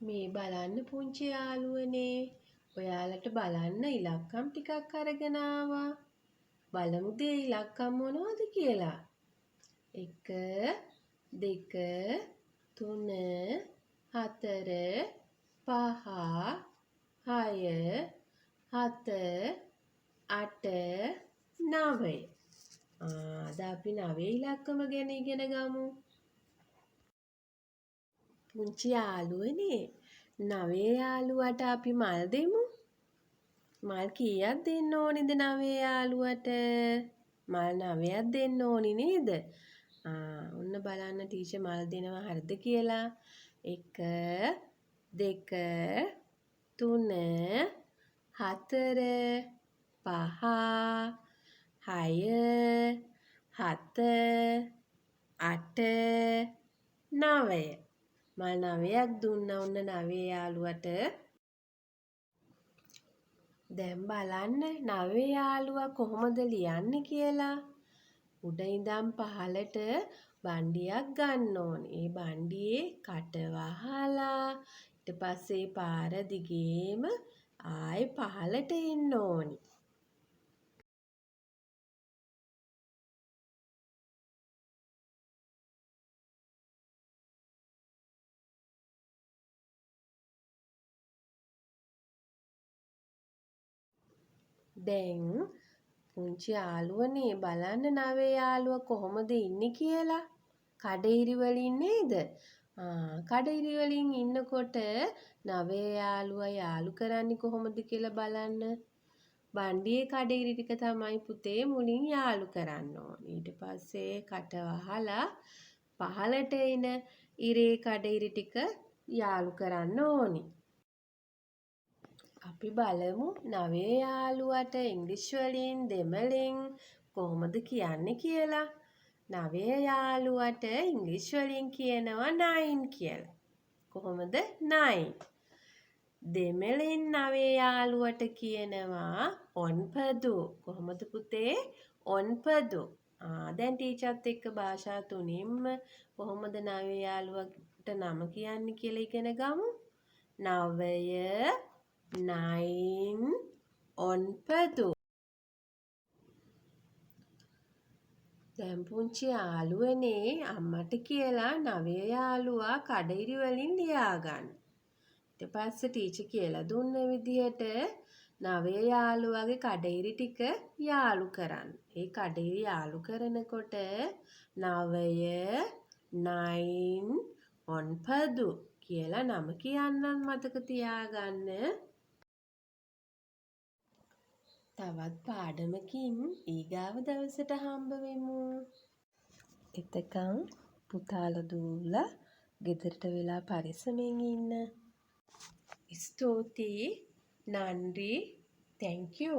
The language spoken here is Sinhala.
මේ බලන්න පුංචි යාළුවනේ, ඔයාලට බලන්න ඉලක්කම් ටිකක් අරගෙන ආවා. බලමුද ඒ ඉලක්කම් මොනවද කියලා? 1 2 3 4 5 6 7 8 9. අද අපි 9 ඉලක්කම ගැන ඉගෙන ගමු. පුංචි යාළුවනේ, 9 යාළුවට අපි මල් දෙමු. මල් කීයක් දෙන්න ඕනේද 9 යාළුවට? මල් 9ක් දෙන්න ඕනි නේද? ඔන්න බලන්න ටීචර් මල් දෙනවා හරිද කියලා. 1 2 3 4 5 6 7 8 9. මල් 9ක් දුන්නා ඔන්න 9 යාළුවට. දැන් බලන්න 9 යාළුවා කොහොමද ලියන්නේ කියලා. උඩ ඉඳන් පහළට බණ්ඩියක් ගන්න ඕනේ. ඒ බණ්ඩියේ කට වහලා ඊට පස්සේ පාර දිගේම ආයෙ පහළට එන්න ඕනි. දැන් පුංචි යාළුවනේ බලන්න 9 යාළුවා කොහොමද ඉන්නේ කියලා. කඩිරි වලින් නේද? කඩිරි වලින් ඉන්නකොට 9 යාළුවා යාළු කරන්නේ කොහොමද කියලා බලන්න. බණ්ඩියේ කඩිරි ටික තමයි පුතේ මුලින් යාළු කරන්න ඕනේ. ඊට පස්සේ කට වහලා පහළට එන ඉරේ කඩිරි ටික යාළු කරන්න ඕනි. අපි බලමු 9 යාළුවට ඉංග්‍රීසි වලින් දෙමළෙන් කොහොමද කියන්නේ කියලා. 9 යාළුවට ඉංග්‍රීසි වලින් කියනවා 9 කියලා. කොහොමද? 9. දෙමළෙන් 9 යාළුවට කියනවා ඔන්පදු. කොහොමද පුතේ? ඔන්පදු. දැන් ටීචර්ත් එක්ක භාෂා තුනින්ම කොහොමද 9 යාළුවට නම කියන්නේ කියලා ඉගෙන ගමු. 9 9 ඔන්පදු. දැන් පුංචි යාළුවනේ අම්මට කියලා 9 යාළුවා කඩිරි වලින් ලියා ගන්න. ඊට පස්සේ ටීචර් කියලා දුන්න විදිහට 9 යාළුවාගේ කඩිරි ටික යාළු කරන්න. ඒ කඩිරි යාළු කරනකොට 9 9 ඔන්පදු කියලා නම කියන්නත් මතක තියාගන්න. තවත් පාඩමකින් ඊගාව දවසට හම්බ වෙමු. එතකන් පුතාලා දූලා ගෙදරට වෙලා පරිස්සමෙන් ඉන්න. ස්තුතියි. නන්රි. Thank you.